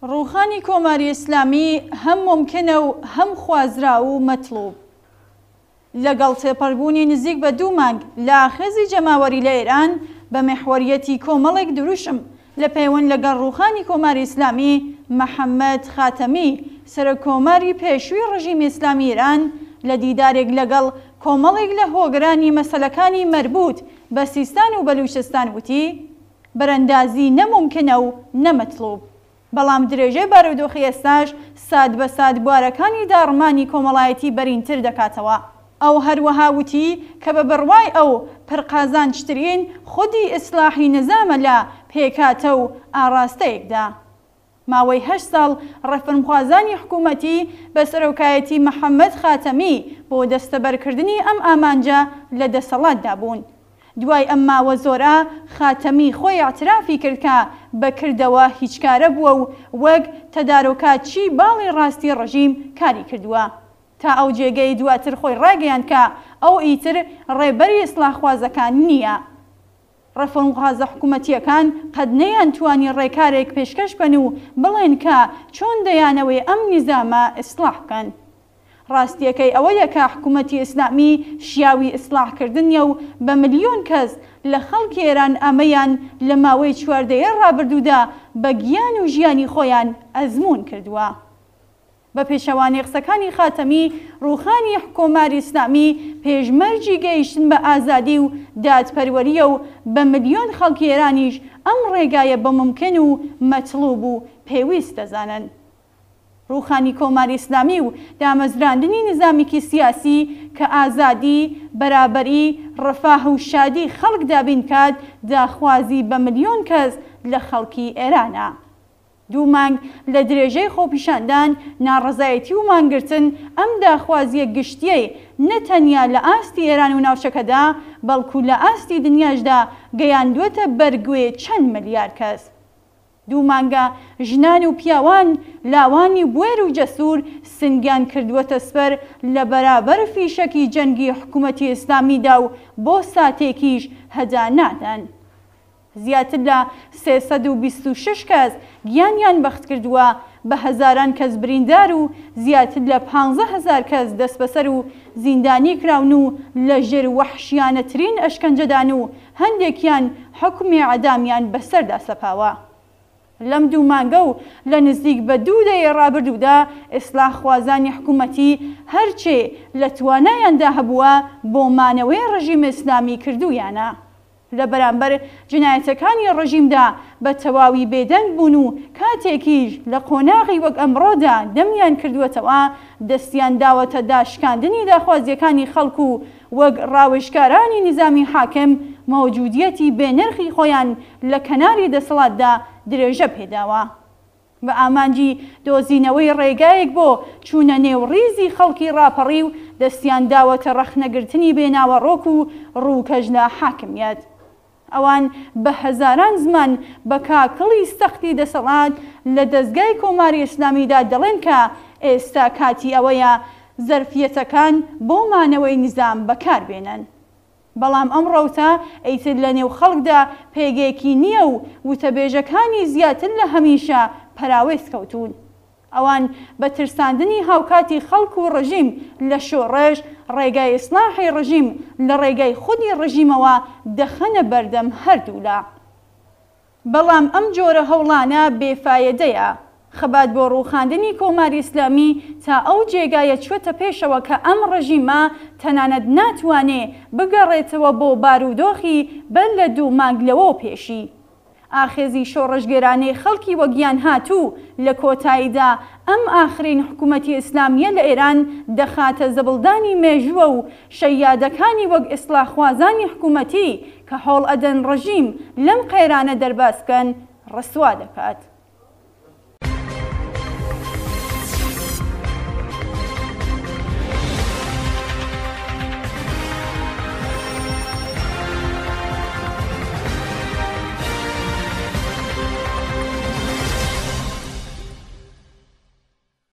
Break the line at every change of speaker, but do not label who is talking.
ڕووخانی کۆماری ئیسلامی هەم مومکینە و هەم خوازراو و مەتڵوب. لەگەڵ تێپەڕبوونی نزیک بە دوو مانگ لە ئاخێزی جەماوەری لە ئێران بە میحوەرییەتی کۆمەڵێک دروشم لە پەیوەند لەگەڵ ڕووخانی کۆماری ئیسلامی، محەممەد خاتەمی، سەرۆککۆماری پێشووی ڕژیمی ئیسلامی ئێران لە دیدارێک لەگەڵ کۆمەڵێک لە هۆگرانی مەسەلەکانی مەربووت بە سیستان و بەلووچستان وتی، بەرەندازی نە مومکنە و نە مەتڵوب. بەڵام درێژەی بارودۆخی ئێستاش سات بە سات بوارەکانی داڕمانی کۆمەڵایەتی بەرینتر دەکاتەوە. ئەو هەروەها وتی کە بە بڕوای ئەو پرقازانجترین خودی ئیسلاحی نزامە لە پێکهاتە و ئاڕاستەیەکدا. ماوەی هەشت ساڵ ڕێفرمخوازانی حکوومەتی بە سەرۆکایەتی محەممەد خاتەمی بۆ دەستەبەرکردنی ئەم ئامانجە لە دەسەڵاتدا بوون. دوای ئەم ماوە زۆرە خاتەمی خۆی ئیعترافی کرد کە بە کردەوە هیچکارە بووە و وەک تەدارۆکاتچی باڵی ڕاستی ڕژیم کاری کردووە. تا ئەو جێگەی دواتر خۆی ڕاگەیاند کە ئەو ئیتر ڕێبەری ئیسڵاحخوازەکان نییە. ڕێفۆرمخوازە حکوومەتییەکان قەت نەیانتوانی ڕێکارێک پێشکەش بکەن و بڵێن کە چۆن دەیانەوێ ئەم نیزامە ئیسڵاح بکەن. ڕاستییەکەی ئەوەیە کە حکوومەتی ئیسلامی شیاوی ئیسڵاح کردن نییە و بە ملیۆن کەس لە خەڵکی ئێران ئەمەیان لە ماوەی چوار دەیەی ڕابردوودا بە گیان و ژیانی خۆیان ئەزموون کردووە. بە پێچەوانەی قسەکانی خاتەمی، ڕووخانی کۆماری ئیسلامی پێشمەرجی گەیشتن بە ئازادی و دادپەروەرییە و بە ملیۆن خەڵکی ئێرانیش ئەم ڕێگایە بە مومکن و مەتڵوب و پێویست دەزانن. ڕووخانی کۆماری ئیسلامی و دامەزراندنی نیزامیکی سیاسی کە ئازادی، بەرابەری، ڕەفاه و شادی خەڵک دابین بکات، داخوازی بە ملیۆن کەس لە خەڵکی ئێرانە. دوو مانگ لە درێژەی خۆپیشاندان، ناڕەزایەتی و مانگرتن، ئەم داخوازییە گشتییەی نە تەنیا لە ئاستی ئێران و ناوچەکەدا، بەڵکوو لە ئاستی دنیاشدا گەیاندووەتە بەر گوێ چەند ملیار کەس. دوو مانگە ژنان و پیاوان، لاوانی بوێر و جەسوور سنگیان کردووەتە سپەر لە بەرابەر فیشەکی جەنگی حکوومەتی ئیسلامیدا و بۆ ساتێکیش هەدا نادەن. زیاتر لە 326 کەس گیانیان بەختکردووە، بە هەزاران کەس بریندار و زیاتر لە 15 هەزار کەس دەستبەسەر و زیندانی کراون و لە ژێر وەحشیانەترین ئەشکەنجەدان و هەندێکیان حوکمی ئێعدامیان بەسەردا سەپاوە. لەم دوو مانگە و لە نزیک بە دوو دەیەی ڕابردوودا ئیسلاحخوازانی حکوومەتی هەرچێ لە توانایاندا هەبووە بۆ مانەوەی ڕژیم ئیسلامی کردوویانە. لە بەرامبەر جنایەتەکانی ڕژیمدا بە تەواوی بێدەنگ بوون و کاتێکیش لە قۆناغی وەک ئەمڕۆدا دەمیان کردووەتەوە دەستیان داوەتە داشکاندنی داخوازییەکانی خەڵک و وەک ڕاوێژکارانی نیزامی حاکم مەوجودیەتی بێ نرخی خۆیان لە کەناری دەسەڵاتدا درێژە پێداوە. بە ئامانجی دۆزینەوەی ڕێگایەک بۆ چوونە نێو ڕیزی خەڵکی ڕاپەڕیو دەستیان داوەتە ڕەخنەگرتنی بێ ناوەڕۆک و ڕووکەش لە حاکمیەت. ئەوان بە هەزاران زمان بە کاکڵی سەختی دەسەڵات لە دەزگای کۆماری ئیسلامیدا دەڵێن کە ئێستا کاتی ئەوەیە زەرفیەتەکان بۆ مانەوەی نیزام بەکار بێنن. بەڵام ئەم ڕەوتە ئیتر لە نێو خەڵکدا پێگەیەکی نییە و وتەبێژەکانی زیاتر لە هەمیشە پەراوێز کەوتوون. ئەوان بە ترساندنی هاوکاتی خەڵک و ڕژیم لە شۆڕش، ڕێگای ئیسڵاحی ڕژیم لە ڕێگای خودی ڕژیمەوە دەخەنە بەردەم هەردوولا. بەڵام ئەم جۆرە هەوڵانە بێ فایەدەیە. خەبات بۆ ڕووخاندنی کۆماری ئیسلامی تا ئەو جێگایە چووەتە پێشەوە کە ئەم ڕژیمە تەنانەت ناتوانێ بگەڕێتەوە بۆ بارودۆخی بەر لە دوو مانگ لەوەو پێشی. ئاخێزی شۆڕشگێرانەی خەڵکی وەگیانهاتوو لە کۆتاییدا ئەم ئاخرین حکوومەتی ئیسلامییە لە ئێران دەخاتە زبڵدانی مێژووە و شەیادەکانی وەک ئیسڵاحخوازانی حکوومەتی کە هەوڵ ئەدەن ڕژیم لەم قەیرانە دەرباز بکەن ڕسوا دەکات.